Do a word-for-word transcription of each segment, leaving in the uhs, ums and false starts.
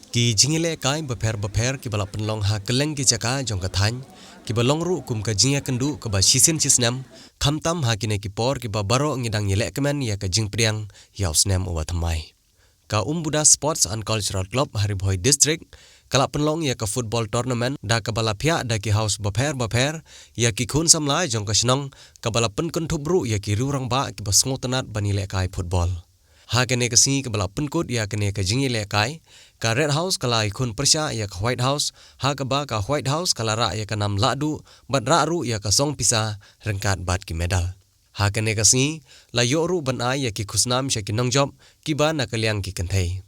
Ki jingïalehkai bapher bapher kiba la pynlong ha kylleng ki jaka jong ka thaiñ, kiba long ruh kum ka jingïakynduh kaba shisien shisnem, khamtam ha kine ki por kiba baroh ngi dang ïalehkmen ïa ka jingpdiang ïa u snem uba thymmai. Ka Umbuda Sports and Cultural Club ha Ri Bhoi District ka la pynlong ïa ka football tournament da kaba la phiah da ki house bapher bapher ïa ki khun samla jong ka shnong, kaba la pynkynthup ruh ïa ki riew rangbah kiba sngewtynnat ban ïalehkai football. Ha kane ka sngi kaba la pynkut ïa kane ka jingïalehkai, ka Red House ka la ïakhun pyrshah ïa ka White House, ha kaba ka White House ka la rah ïa ka nam lahduh bad rah ruh ïa ka song pisa ryngkat bad ki medal. Ha kane ka sngi la ïoh ruh ban ai ïa ki khusnam sha ki nongjop kiba na ka liang ki kynthei.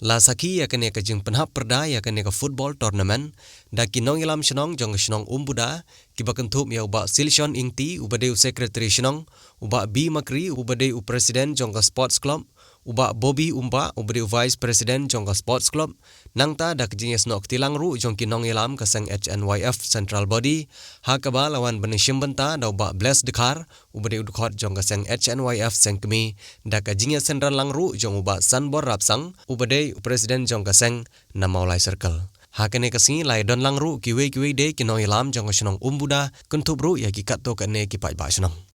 La sakhi ïa kane ka jingpynhap pyrda ïa kane ka football tournament da ki nongïalam shnong jong ka shnong Umbuda, kiba kynthup ïa u Bah Silshon Ingti uba dei u secretary shnong, u Bah B Makri uba dei u president jong ka sports club, u Bah Bobby Umbah uba dei u vice president jong ka sports club, nangta da ka jingïasnoh kti lang ruh jong ki nongïalam ka seng H N Y F Central Body, ha kaba la wan ban ïashim bynta da u Bah Bless Dkhar uba dei u dkhot jong ka seng H N Y F Seng Kmie, da ka jingïasynran lang ruh jong u Bah Sanbor Rapsang uba dei u president jong ka seng na Mawlai Circle. Ha kane ka sngi la ïadon lang ruh kiwei kiwei de ki nongïalam jong ka shnong Umbuda, kynthup ruh ïa ki katto katne ki paidbah shnong.